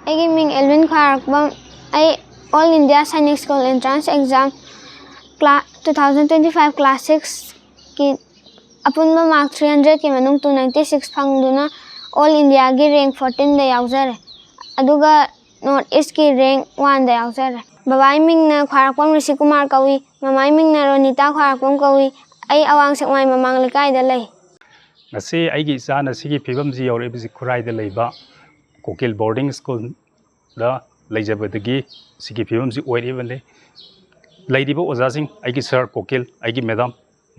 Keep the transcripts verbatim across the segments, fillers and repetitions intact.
ꯑꯩꯒꯤ ꯃꯤꯡ ꯑꯦꯜꯋꯤꯟ ꯈ꯭ꯋꯥꯏꯔꯥꯛꯄꯝ꯫ ꯑꯩ All India Sainik School Entrance Exam class two thousand twenty five class sixꯀꯤ ꯑꯄꯨꯟꯕ mark three hundredꯀꯤ ꯃꯅꯨꯡ two ninety six ꯐꯪꯗꯨꯅ All Indiaꯒꯤ rank fourteenꯗ ꯌꯥꯎꯖꯔꯦ꯫ ꯑꯗꯨꯒ North Eastꯀꯤ rank oneꯗ ꯌꯥꯎꯖꯔꯦ꯫ ꯕꯕꯥꯒꯤ ꯃꯤꯡꯅ ꯈ꯭ꯋꯥꯏꯔꯥꯛꯄꯝ ꯔꯤꯁꯤꯀꯨꯃꯥꯔ ꯀꯧꯏ꯫ ꯃꯃꯥꯒꯤ ꯃꯤꯡꯅ ꯔꯣꯅꯤꯇꯥ ꯈ꯭ꯋꯥꯏꯔꯥꯛꯄꯝ ꯀꯧꯏ꯫ ꯑꯩ ꯑꯋꯥꯡ ꯁꯦꯛꯃꯥꯏ ꯃꯃꯥꯡ ꯂꯩꯀꯥꯏꯗ ꯂꯩ꯫ ꯉꯁꯤ ꯑꯩꯒꯤ ꯏꯆꯥꯅ ꯁꯤꯒꯤ ꯐꯤꯕꯝꯁꯤ ꯌꯧꯔꯛꯏꯕꯁꯤ ꯈꯨꯔꯥꯏꯗ ꯂꯩꯕ ꯀꯣꯀꯤꯜ boarding schoolꯗ ꯂꯩꯖꯕꯗꯒꯤ ꯁꯤꯒꯤ ꯐꯤꯕꯝꯁꯤ ꯑꯣꯏꯔꯛꯏꯕꯅꯤ꯫ ꯂꯩꯔꯤꯕ ꯑꯣꯖꯥꯁꯤꯡ, ꯑꯩꯒꯤ sir ꯀꯣꯀꯤꯜ, ꯑꯩꯒꯤ madam,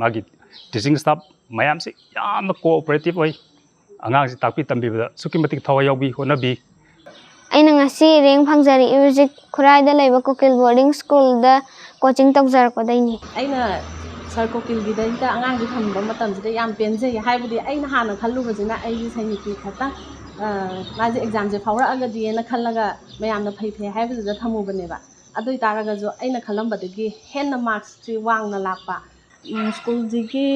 ꯃꯥꯒꯤ teaching staff ꯃꯌꯥꯝꯁꯤ ꯌꯥꯝꯅ cooperative ꯑꯣꯏ꯫ ꯑꯉꯥꯡꯁꯤ ꯇꯥꯛꯄꯤ ꯇꯝꯕꯤꯕꯗ ꯑꯁꯨꯛꯀꯤ ꯃꯇꯤꯛ ꯊꯋꯥꯏ ꯌꯥꯎꯕꯤ, ꯍꯣꯠꯅꯕꯤ꯫ ꯑꯩꯅ ꯉꯁꯤ rank ꯐꯪꯖꯔꯛꯏꯕꯁꯤ ꯈꯨꯔꯥꯏꯗ ꯂꯩꯕ ꯀꯣꯀꯤꯜ boarding schoolꯗ coaching ꯇꯧꯖꯔꯛꯄꯗꯩꯅꯤ꯫ ꯑꯩꯅ sir ꯀꯣꯀꯤꯜꯒꯤꯗꯩꯗ ꯑꯉꯥꯡꯁꯦ ꯊꯝꯕ ꯃꯇꯝꯁꯤꯗ ꯌꯥꯝ ꯄꯦꯟꯖꯩ꯫ ꯍꯥꯏꯕꯗꯤ ꯑꯩꯅ ꯍꯥꯟꯅ ꯈꯜꯂꯨꯕꯁꯤꯅ ꯑꯩꯒꯤ ꯁꯥꯏꯅꯤꯛꯀꯤ ꯈꯛꯇꯪ, ꯑ, ꯃꯥꯁꯦ examꯁꯦ ꯐꯥꯎꯔꯛꯑꯒꯗꯤꯅ ꯈꯜꯂꯒ ꯃꯌꯥꯝꯅ ꯐꯩ ꯐꯩ ꯍꯥꯏꯕꯗꯨꯗ ꯊꯝꯃꯨꯕꯅꯦꯕ꯫ ꯑꯗꯨ ꯑꯣꯏꯇꯥꯔꯒꯁꯨ ꯑꯩꯅ ꯈꯜꯂꯝꯕꯗꯒꯤ ꯍꯦꯟꯅ marksꯁꯤ ꯋꯥꯡꯅ ꯂꯥꯛꯄ꯫ ꯎꯝ, schoolꯁꯤꯒꯤ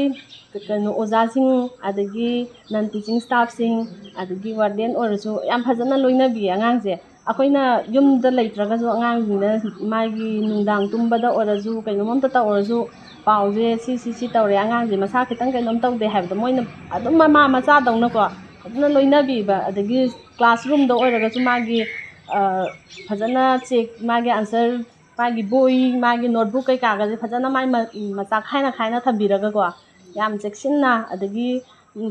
ꯀꯩꯅꯣ ꯑꯣꯖꯥꯁꯤꯡ, ꯑꯗꯒꯤ non teaching staffꯁꯤꯡ, ꯑꯗꯒꯤ warden ꯑꯣꯏꯔꯁꯨ ꯌꯥꯝ ꯐꯖꯅ ꯂꯣꯏꯅꯕꯤꯌꯦ ꯑꯉꯥꯡꯁꯦ꯫ ꯑꯩꯈꯣꯏꯅ ꯌꯨꯝꯗ ꯂꯩꯇ꯭ꯔꯒꯁꯨ ꯑꯉꯥꯡꯁꯤꯡꯅ ꯃꯥꯒꯤ ꯅꯨꯡꯗꯥꯡ ꯇꯨꯝꯕꯗ ꯑꯣꯏꯔꯁꯨ, ꯀꯩꯅꯣꯝ ꯑꯝꯇ ꯇꯧꯔꯁꯨ, ꯄꯥꯎꯁꯦ ꯁꯤ, ꯁꯤ, ꯁꯤ ꯇꯧꯔꯦ, ꯑꯉꯥꯡꯁꯦ ꯃꯁꯥ ꯈꯤꯇꯪ ꯀꯩꯅꯣꯝ ꯇꯧꯗꯦ ꯍꯥꯏꯕꯗꯣ ꯃꯣꯏꯅ ꯑꯗꯨꯝ ꯃꯃꯥ ꯃꯆꯥꯗꯧꯅꯀꯣ ꯐꯖꯅ ꯂꯣꯏꯅꯕꯤꯕ꯫ ꯑꯗꯒꯤ classroomꯗ ꯑꯣꯏꯔꯒꯁꯨ ꯃꯥꯒꯤ, ꯑ, ꯐꯖꯅ check, ꯃꯥꯒꯤ answer, ꯃꯥꯒꯤ ꯕꯣꯏ, ꯃꯥꯒꯤ notebook ꯀꯩꯀꯥꯒꯁꯦ ꯐꯖꯅ ꯃꯥꯏ ꯃ-, ꯃꯆꯥ ꯈꯥꯏꯅ ꯈꯥꯏꯅ ꯊꯝꯕꯤꯔꯒꯀꯣ, ꯌꯥꯝ ꯆꯦꯛꯁꯤꯟꯅ, ꯑꯗꯒꯤ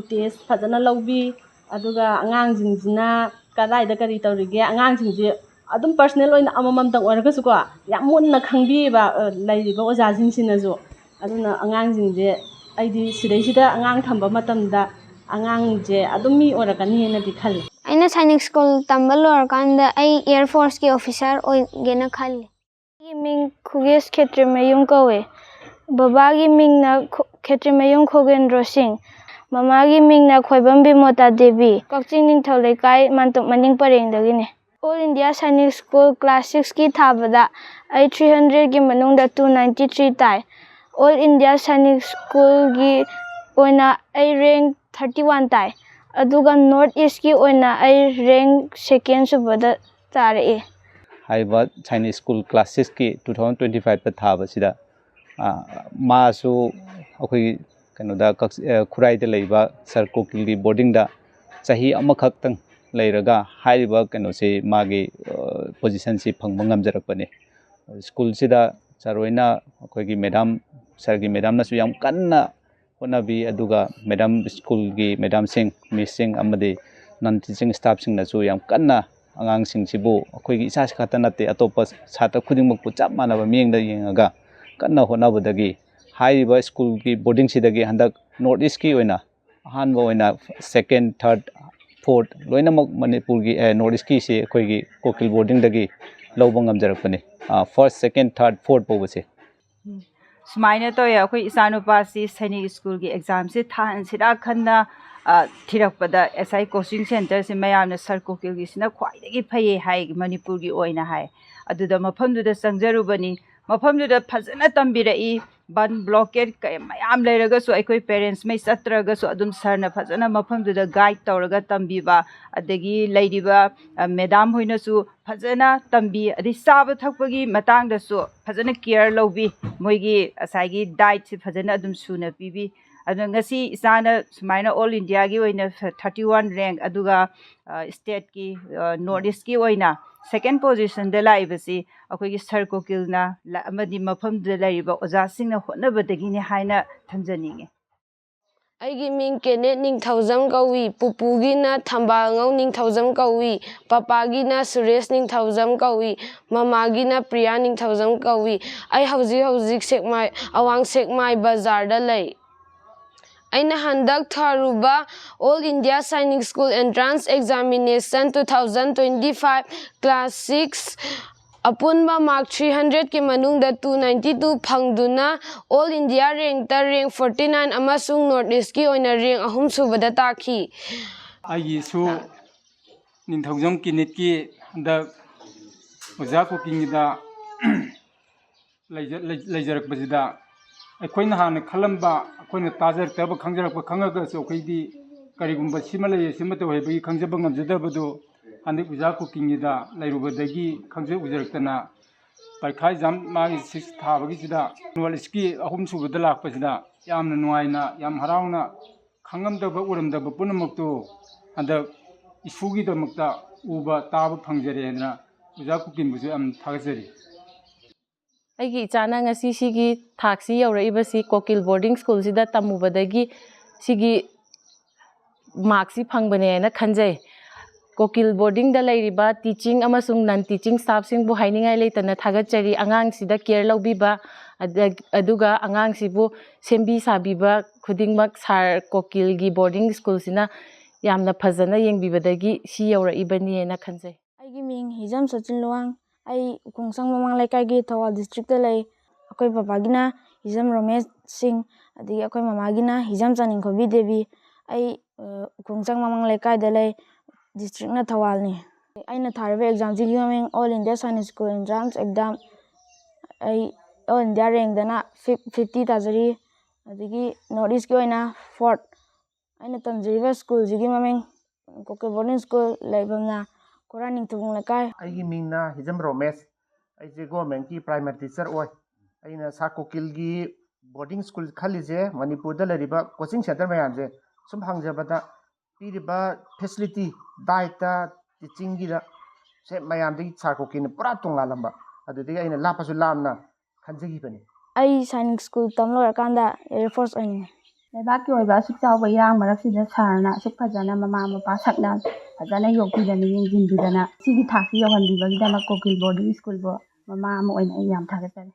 test ꯐꯖꯅ ꯂꯧꯕꯤ꯫ ꯑꯗꯨꯒ ꯑꯉꯥꯡꯁꯤꯡꯁꯤꯅ ꯀꯗꯥꯏꯗ ꯀꯔꯤ ꯇꯧꯔꯤꯒꯦ, ꯑꯉꯥꯡꯁꯤꯡꯁꯦ ꯑꯗꯨꯝ personal ꯑꯣꯏꯅ ꯑꯃꯃꯝꯇꯪ ꯑꯣꯏꯔꯒꯁꯨꯀꯣ ꯌꯥꯝ ꯃꯨꯟꯅ ꯈꯪꯕꯤꯌꯦꯕ, ꯑ, ꯂꯩꯔꯤꯕ ꯑꯣꯖꯥꯁꯤꯡꯁꯤꯅꯁꯨ꯫ ꯑꯗꯨꯅ ꯑꯉꯥꯡꯁꯤꯡꯁꯦ ꯑꯩꯗꯤ ꯁꯤꯗꯩꯁꯤꯗ ꯑꯉꯥꯡ ꯊꯝꯕ ꯃꯇꯝꯗ ꯑꯉꯥꯡꯁꯦ ꯑꯗꯨꯝ ꯃꯤ ꯑꯣꯏꯔꯛꯀꯅꯤꯅꯗꯤ ꯈꯜꯂꯤ꯫ ꯑꯩꯅ ꯁꯥꯏꯅꯤꯛ school ꯇꯝꯕ ꯂꯣꯏꯔꯀꯥꯟꯗ ꯑꯩ Air Forceꯀꯤ officer ꯑꯣꯏꯒꯦꯅ ꯈꯜꯂꯤ꯫ ꯑꯩꯒꯤ ꯃꯤꯡ ꯈꯨꯒꯦꯁ ꯈꯦꯇ꯭ꯔꯤꯃꯌꯨꯝ ꯀꯧꯋꯦ꯫ ꯕꯕꯥꯒꯤ ꯃꯤꯡꯅ ꯈꯨ-, ꯈꯦꯇ꯭ꯔꯤꯃꯌꯨꯝ ꯈꯣꯒꯦꯟꯗ꯭ꯔꯣ ꯁꯤꯡ꯫ ꯃꯃꯥꯒꯤ ꯃꯤꯡꯅ ꯈꯣꯏꯕꯝ ꯕꯤꯃꯣꯇꯥ ꯗꯦꯕꯤ, ꯀꯛꯆꯤꯡ ꯅꯤꯡꯊꯧ ꯂꯩꯀꯥꯏ, ꯃꯥꯟꯇꯣꯞ ꯃꯅꯤꯡ ꯄꯔꯦꯡꯗꯒꯤꯅꯤ꯫ All India Sainik School class sixꯀꯤ ꯊꯥꯕꯗ ꯑꯩ three hundredꯀꯤ ꯃꯅꯨꯡꯗ two ninety three ꯇꯥꯏ꯫ All India Sainik Schoolꯒꯤ ꯑꯣꯏꯅ ꯑꯩ rank thirty one ꯇꯥꯏ꯫ ꯑꯗꯨꯒ ꯅꯣꯔꯠ ꯏꯁꯀꯤ ꯑꯣꯏꯅ ꯑꯩ ꯔꯦꯡ ꯁꯦꯀꯦꯟ ꯁꯨꯕꯗ ꯇꯥꯔꯛꯏ꯫ ꯍꯥꯏꯔꯤꯕ ꯁꯥꯏꯅꯤꯛ ꯁ꯭ꯀꯨꯜ ꯀ꯭ꯂꯥꯁ ꯁꯤꯛꯁꯀꯤ ꯇꯨ ꯊꯥꯎꯖꯟ ꯇ꯭ꯋꯦꯟꯇꯤ ꯐꯥꯏꯚꯇ ꯊꯥꯕꯁꯤꯗ, ꯑ, ꯃꯥꯁꯨ ꯑꯩꯈꯣꯏꯒꯤ ꯀꯩꯅꯣꯗ ꯀꯛ-, ꯑ, ꯈꯨꯔꯥꯏꯗ ꯂꯩꯕ ꯁꯥꯔ ꯀꯣꯀꯤꯜꯒꯤ ꯕꯣꯔꯗꯤꯡꯗ ꯆꯍꯤ ꯑꯃꯈꯛꯇꯪ ꯂꯩꯔꯒ ꯍꯥꯏꯔꯤꯕ ꯀꯩꯅꯣꯁꯤ ꯃꯥꯒꯤ, ꯑ, ꯄꯣꯖꯤꯁꯟꯁꯤ ꯐꯪꯕ ꯉꯝꯖꯔꯛꯄꯅꯤ꯫ ꯁ꯭ꯀꯨꯜꯁꯤꯗ ꯁꯥꯔ ꯍꯣꯏꯅ, ꯑꯩꯈꯣꯏꯒꯤ ꯃꯦꯗꯥꯝ, ꯁꯥꯔꯒꯤ ꯃꯦꯗꯥꯝꯅꯁꯨ ꯌꯥꯝ ꯀꯟꯅ ꯍꯣꯠꯅꯕꯤ, ꯑꯗꯨꯒ ꯃꯦꯗꯥꯝ, ꯁ꯭ꯀꯨꯜꯒꯤ ꯃꯦꯗꯥꯝꯁꯤꯡ, ꯃꯤꯁꯁꯤꯡ ꯑꯃꯗꯤ ꯅꯟ ꯇꯤꯆꯤꯡ ꯁ꯭ꯇꯥꯐꯁꯤꯡꯅꯁꯨ ꯌꯥꯝ ꯀꯟꯅ ꯑꯉꯥꯡꯁꯤꯡꯁꯤꯕꯨ ꯑꯩꯈꯣꯏꯒꯤ ꯏꯁꯥꯁꯤ ꯈꯛꯇ ꯅꯠꯇꯦ, ꯑꯇꯣꯞꯄ ꯁꯥꯇ꯭ꯔ ꯈꯨꯗꯤꯡꯃꯛꯄꯨ ꯆꯞ ꯃꯥꯟꯅꯕ ꯃꯤꯠꯌꯦꯡꯗ ꯌꯦꯡꯉꯒ ꯀꯟꯅ ꯍꯣꯠꯅꯕꯗꯒꯤ ꯍꯥꯏꯔꯤꯕ ꯁ꯭ꯀꯨꯜꯒꯤ ꯕꯣꯔꯗꯤꯡꯁꯤꯗꯒꯤ ꯍꯟꯗꯛ ꯅꯣꯔꯠ ꯏꯁꯀꯤ ꯑꯣꯏꯅ ꯑꯍꯥꯟꯕ ꯑꯣꯏꯅ ꯁꯦꯀꯦꯟ, ꯊꯥꯔꯠ, ꯐꯣꯔꯠ ꯂꯣꯏꯅꯃꯛ ꯃꯅꯤꯄꯨꯔꯒꯤ, ꯑꯦ, ꯅꯣꯔꯠ ꯏꯁꯀꯤꯁꯤ ꯑꯩꯈꯣꯏꯒꯤ ꯀꯣꯀꯤꯜ ꯕꯣꯔꯗꯤꯡꯗꯒꯤ ꯂꯧꯕ ꯉꯝꯖꯔꯛꯄꯅꯤ꯫ ꯐꯥꯔꯁ, ꯁꯦꯀꯦꯟ, ꯊꯥꯔꯠ, ꯐꯣꯔꯠ ꯐꯥꯎꯕꯁꯦ꯫ ꯁꯨꯃꯥꯏꯅ ꯇꯧꯋꯦ, ꯑꯩꯈꯣꯏ ꯏꯆꯥꯅꯨꯄꯥꯁꯤ ꯁꯥꯏꯅꯤꯛ ꯁ꯭ꯀꯨꯜꯒꯤ ꯑꯦꯛꯖꯥꯝꯁꯤ ꯊꯥꯍꯟꯁꯤꯔꯥ ꯈꯟꯅ, ꯑ, ꯊꯤꯔꯛꯄꯗ, ꯉꯁꯥꯏ ꯀꯣꯆꯤꯡ ꯁꯦꯟꯇꯔꯁꯤ ꯃꯌꯥꯝꯅ ꯁꯥꯔ ꯀꯣꯀꯤꯜꯒꯤꯁꯤꯅ ꯈ꯭ꯋꯥꯏꯗꯒꯤ ꯐꯩꯌꯦ ꯍꯥꯏ ꯃꯅꯤꯄꯨꯔꯒꯤ ꯑꯣꯏꯅ ꯍꯥꯏ꯫ ꯑꯗꯨꯗ ꯃꯐꯝꯗꯨꯗ ꯆꯪꯖꯔꯨꯕꯅꯤ꯫ ꯃꯐꯝꯗꯨꯗ ꯐꯖꯅ ꯇꯝꯕꯤꯔꯛꯏ꯫ ꯕꯟ ꯕ꯭ꯂꯣꯀꯦꯠ ꯀꯌꯥ ꯃꯌꯥꯝ ꯂꯩꯔꯒꯁꯨ ꯑꯩꯈꯣꯏ ꯄꯦꯔꯦꯟꯁꯉꯩ ꯆꯠꯇ꯭ꯔꯒꯁꯨ ꯑꯗꯨꯝ ꯁꯥꯔꯅ ꯐꯖꯅ ꯃꯐꯝꯗꯨꯗ ꯒꯥꯏꯗ ꯇꯧꯔꯒ ꯇꯝꯕꯤꯕ, ꯑꯗꯒꯤ ꯂꯩꯔꯤꯕ, ꯑ, ꯃꯦꯗꯥꯝ ꯍꯣꯏꯅꯁꯨ ꯐꯖꯅ ꯇꯝꯕꯤ, ꯑꯗꯩ ꯆꯥꯕ ꯊꯛꯄꯒꯤ ꯃꯇꯥꯡꯗꯁꯨ ꯐꯖꯅ ꯀꯤꯌꯔ ꯂꯧꯕꯤ꯫ ꯃꯣꯏꯒꯤ ꯉꯁꯥꯏꯒꯤ ꯗꯥꯏꯠꯁꯤ ꯐꯖꯅ ꯑꯗꯨꯝ ꯁꯨꯅ ꯄꯤꯕꯤ꯫ ꯑꯗꯨꯅ ꯉꯁꯤ ꯏꯆꯥꯅ ꯁꯨꯃꯥꯏꯅ ꯑꯣꯜ ꯏꯟꯗꯤꯌꯥꯒꯤ ꯑꯣꯏꯅ ꯊꯥꯔꯇꯤ ꯋꯥꯟ ꯔꯦꯡꯛ, ꯑꯗꯨꯒ, ꯑ, ꯁ꯭ꯇꯦꯠꯀꯤ, ꯑ, ꯅꯣꯔꯠ ꯏꯁꯀꯤ ꯑꯣꯏꯅ ꯁꯦꯀꯦꯟ ꯄꯣꯖꯤꯁꯟꯗ ꯂꯥꯛꯏꯕꯁꯤ ꯑꯩꯈꯣꯏꯒꯤ ꯁꯥꯔ ꯀꯣꯀꯤꯜꯅ ꯂ-, ꯑꯃꯗꯤ ꯃꯐꯝꯗꯨꯗ ꯂꯩꯔꯤꯕ ꯑꯣꯖꯥꯁꯤꯡꯅ ꯍꯣꯠꯅꯕꯗꯒꯤꯅꯤ ꯍꯥꯏꯅ ꯊꯝꯖꯅꯤꯡꯉꯤ꯫ ꯑꯩꯒꯤ ꯃꯤꯡ ꯀꯦꯅꯦꯠ ꯅꯤꯡꯊꯧꯖꯝ ꯀꯧꯏ꯫ ꯄꯨꯄꯨꯒꯤꯅ ꯊꯝꯕꯥꯜꯉꯧ ꯅꯤꯡꯊꯧꯖꯝ ꯀꯧꯏ꯫ ꯄꯄꯥꯒꯤꯅ ꯁꯨꯔꯦꯁ ꯅꯤꯡꯊꯧꯖꯝ ꯀꯧꯏ꯫ ꯃꯃꯥꯒꯤꯅ ꯄ꯭ꯔꯤꯌꯥ ꯅꯤꯡꯊꯧꯖꯝ ꯀꯧꯏ꯫ ꯑꯩ ꯍꯧꯖꯤꯛ ꯍꯧꯖꯤꯛ ꯁꯦꯛꯃꯥꯏ, ꯑꯋꯥꯡ ꯁꯦꯛꯃꯥꯏ ꯕꯖꯥꯔꯗ ꯂꯩ꯫ ꯑꯩꯅ ꯍꯟꯗꯛ ꯊꯥꯔꯨꯕ All India Sainik School Entrance Examination two thousand twenty five class six ꯑꯄꯨꯟꯕ ꯃꯥꯔꯛ ꯊ꯭ꯔꯤ ꯍꯟꯗ꯭ꯔꯦꯠꯀꯤ ꯃꯅꯨꯡꯗ ꯇꯨ ꯅꯥꯏꯟꯇꯤ ꯇꯨ ꯐꯪꯗꯨꯅ ꯑꯣꯜ ꯏꯟꯗꯤꯌꯥ ꯔꯦꯡꯛꯇ ꯔꯦꯡꯛ ꯐꯣꯔꯇꯤ ꯅꯥꯏꯟ ꯑꯃꯁꯨꯡ ꯅꯣꯔꯠ ꯏꯁꯀꯤ ꯑꯣꯏꯅ ꯔꯦꯡꯛ ꯑꯍꯨꯝ ꯁꯨꯕꯗ ꯇꯥꯈꯤ꯫ ꯑꯩꯒꯤꯁꯨ ꯅꯤꯡꯊꯧꯖꯝ ꯀꯤꯅꯤꯠꯀꯤ ꯍꯟꯗꯛ ꯑꯣꯖꯥ ꯀꯣꯀꯤꯜꯒꯤꯗ ꯂꯩꯖ-, ꯂꯩ-, ꯂꯩꯖꯔꯛꯄꯁꯤꯗ ꯑꯩꯈꯣꯏꯅ ꯍꯥꯟꯅ ꯈꯜꯂꯝꯕ, ꯑꯩꯈꯣꯏꯅ ꯇꯥꯖꯔꯛꯇꯕ, ꯈꯪꯖꯔꯛꯄ, ꯈꯪꯉꯒꯁꯨ ꯑꯩꯈꯣꯏꯗꯤ ꯀꯔꯤꯒꯨꯝꯕ ꯁꯤꯃ ꯂꯩꯌꯦ, ꯁꯤꯃ ꯇꯧ ꯍꯥꯏꯕꯒꯤ ꯈꯪꯖꯕ ꯉꯝꯖꯗꯕꯗꯣ ꯍꯟꯗꯛ ꯑꯣꯖꯥ ꯀꯨꯀꯤꯜꯒꯤꯗ ꯂꯩꯔꯨꯕꯗꯒꯤ ꯈꯪꯖ ꯎꯖꯔꯛꯇꯅ ꯄꯔꯤꯈꯥ ꯑꯦꯛꯖꯥꯝ ꯃꯥꯒꯤ ꯁꯤꯛꯁ ꯊꯥꯕꯒꯤꯁꯤꯗ ꯑꯦꯅꯨꯋꯦꯜ ꯏꯁꯀꯤ ꯑꯍꯨꯝ ꯁꯨꯕꯗ ꯂꯥꯛꯄꯁꯤꯗ ꯌꯥꯝꯅ ꯅꯨꯡꯉꯥꯏꯅ, ꯌꯥꯝ ꯍꯔꯥꯎꯅ, ꯈꯪꯉꯝꯗꯕ ꯎꯔꯝꯗꯕ ꯄꯨꯝꯅꯃꯛꯇꯨ ꯍꯟꯗꯛ ꯏꯁꯨꯒꯤꯗꯃꯛꯇ ꯎꯕ ꯇꯥꯕ ꯐꯪꯖꯔꯦ ꯍꯥꯏꯗꯅ ꯑꯣꯖꯥ ꯀꯨꯀꯤꯜꯕꯨꯁꯨ ꯌꯥꯝ ꯊꯥꯒꯠꯆꯔꯤ꯫ ꯑꯩꯒꯤ ꯏꯆꯥꯅ ꯉꯁꯤ ꯁꯤꯒꯤ ꯊꯥꯛꯁꯤ ꯌꯧꯔꯛꯏꯕꯁꯤ ꯀꯣꯀꯤꯜ ꯕꯣꯔꯗꯤꯡ ꯁ꯭ꯀꯨꯜꯁꯤꯗ ꯇꯝꯃꯨꯕꯗꯒꯤ ꯁꯤꯒꯤ ꯃꯥꯔꯛꯁꯤ ꯐꯪꯕꯅꯦꯅ ꯈꯟꯖꯩ꯫ ꯀꯣꯀꯤꯜ ꯕꯣꯔꯗꯤꯡꯗ ꯂꯩꯔꯤꯕ ꯇꯤꯆꯤꯡ ꯑꯃꯁꯨꯡ ꯅꯟ ꯇꯤꯆꯤꯡ ꯁ꯭ꯇꯥꯐꯁꯤꯡꯕꯨ ꯍꯥꯏꯅꯤꯡꯉꯥꯏ ꯂꯩꯇꯅ ꯊꯥꯒꯠꯆꯔꯤ꯫ ꯑꯉꯥꯡꯁꯤꯗ ꯀꯦꯌꯔ ꯂꯧꯕꯤꯕ, ꯑꯗ-, ꯑꯗꯨꯒ ꯑꯉꯥꯡꯁꯤꯕꯨ ꯁꯦꯝꯕꯤ ꯁꯥꯕꯤꯕ ꯈꯨꯗꯤꯡꯃꯛ ꯁꯥꯔ ꯀꯣꯀꯤꯜꯒꯤ ꯕꯣꯔꯗꯤꯡ ꯁ꯭ꯀꯨꯜꯁꯤꯅ ꯌꯥꯝꯅ ꯐꯖꯅ ꯌꯦꯡꯕꯤꯕꯗꯒꯤ ꯁꯤ ꯌꯧꯔꯛꯏꯕꯅꯦꯅ ꯈꯟꯖꯩ꯫ ꯑꯩꯒꯤ ꯃꯤꯡ ꯍꯤꯖꯝ ꯁꯣꯆꯤꯟ ꯂꯨꯋꯥꯡ꯫ ꯑꯩ ꯎꯈꯣꯡꯁꯪ ꯃꯃꯥꯡ ꯂꯩꯀꯥꯏꯒꯤ ꯊꯧꯕꯥꯜ ꯗꯤꯁꯇ꯭ꯔꯤꯛꯇ ꯂꯩ꯫ ꯑꯩꯈꯣꯏ ꯄꯄꯥꯒꯤꯅ ꯍꯤꯖꯝ ꯔꯣꯃꯦꯁ ꯁꯤꯡ, ꯑꯗꯒꯤ ꯑꯩꯈꯣꯏ ꯃꯃꯥꯒꯤꯅ ꯍꯤꯖꯝ ꯆꯥꯅꯤꯡꯈꯣꯕꯤ ꯗꯦꯕꯤ꯫ ꯑꯩ, ꯑ, ꯎꯈꯣꯡꯁꯪ ꯃꯃꯥꯡ ꯂꯩꯀꯥꯏꯗ ꯂꯩ꯫ ꯗꯤꯁꯇ꯭ꯔꯤꯛꯅ ꯊꯧꯕꯥꯜꯅꯤ꯫ ꯑꯩꯅ ꯊꯥꯔꯤꯕ ꯑꯦꯛꯖꯥꯝꯁꯤꯒꯤ ꯃꯃꯤꯡ All India Science School Entrance Exam꯫ ꯑꯩ ꯑꯣꯜ ꯏꯟꯗꯤꯌꯥ ꯔꯦꯡꯗꯅ ꯐꯤꯞ-, ꯐꯤꯐꯇꯤ ꯇꯥꯖꯔꯤ꯫ ꯑꯗꯒꯤ ꯅꯣꯔꯠ ꯏꯁꯀꯤ ꯑꯣꯏꯅ ꯐꯣꯔꯠ꯫ ꯑꯩꯅ ꯇꯝꯖꯔꯤꯕ ꯁ꯭ꯀꯨꯜꯁꯤꯒꯤ ꯃꯃꯤꯡ ꯀꯣꯀꯤꯜ ꯕꯣꯔꯗꯤꯡ ꯁ꯭ꯀꯨꯜ, ꯂꯩꯐꯝꯅ ꯈꯣꯔꯥ ꯅꯤꯡꯊꯧꯕꯨꯡ ꯂꯩꯀꯥꯏ꯫ ꯑꯩꯒꯤ ꯃꯤꯡꯅ ꯍꯤꯖꯝ ꯔꯣꯃꯦꯁ꯫ ꯑꯩꯁꯦ ꯒꯣꯔꯃꯦꯟꯒꯤ ꯄ꯭ꯔꯥꯏꯃꯥꯔꯤ ꯇꯤꯆꯔ ꯑꯣꯏ꯫ ꯑꯩꯅ ꯁꯥꯔ ꯀꯣꯀꯤꯜꯒꯤ ꯕꯣꯔꯗꯤꯡ ꯁ꯭ꯀꯨꯜ ꯈꯜꯂꯤꯁꯦ ꯃꯅꯤꯄꯨꯔꯗ ꯂꯩꯔꯤꯕ ꯀꯣꯆꯤꯡ ꯁꯦꯟꯇꯔ ꯃꯌꯥꯝꯁꯦ ꯁꯨꯝ ꯍꯪꯖꯕꯗ ꯄꯤꯔꯤꯕ ꯐꯦꯁꯤꯂꯤꯇꯤ, ꯗꯥꯏꯠꯇ, ꯇꯤꯆꯤꯡꯒꯤꯗ ꯁꯦ ꯃꯌꯥꯝꯗꯒꯤ ꯁꯥꯔ ꯀꯣꯀꯤꯜꯅ ꯄꯨꯔꯥ ꯇꯣꯉꯥꯜꯂꯝꯕ꯫ ꯑꯗꯨꯗꯒꯤ ꯑꯩꯅ ꯂꯥꯞꯄꯁꯨ ꯂꯥꯞꯅ ꯈꯟꯖꯈꯤꯕꯅꯤ꯫ ꯑꯩ ꯁꯥꯏꯅꯤꯛ ꯁ꯭ꯀꯨꯜ ꯇꯝ ꯂꯣꯏꯔꯀꯥꯟꯗ ꯑꯦꯌꯔ ꯐꯣꯔꯁ ꯑꯣꯏꯅꯤꯡꯉꯤ꯫ ꯂꯩꯕꯥꯛꯀꯤ ꯑꯣꯏꯕ ꯑꯁꯨꯛ ꯆꯥꯎꯕ ꯏꯔꯥꯡ ꯃꯔꯛꯁꯤꯗ ꯁꯥꯔꯅ ꯑꯁꯨꯛ ꯐꯖꯅ ꯃꯃꯥ ꯃꯄꯥ ꯁꯛꯅ ꯐꯖꯅ ꯌꯣꯛꯄꯤꯗꯅ ꯌꯦꯡꯁꯤꯟꯕꯤꯗꯅ ꯁꯤꯒꯤ ꯊꯥꯛꯁꯤ ꯌꯧꯍꯟꯕꯤꯕꯒꯤꯗꯃꯛ ꯀꯣꯀꯤꯜ ꯕꯣꯔꯗꯤꯡ ꯁ꯭ꯀꯨꯜꯕꯨ ꯃꯃꯥ ꯑꯃ ꯑꯣꯏꯅ ꯑꯩ ꯌꯥꯝ ꯊꯥꯒꯠꯆꯔꯤ꯫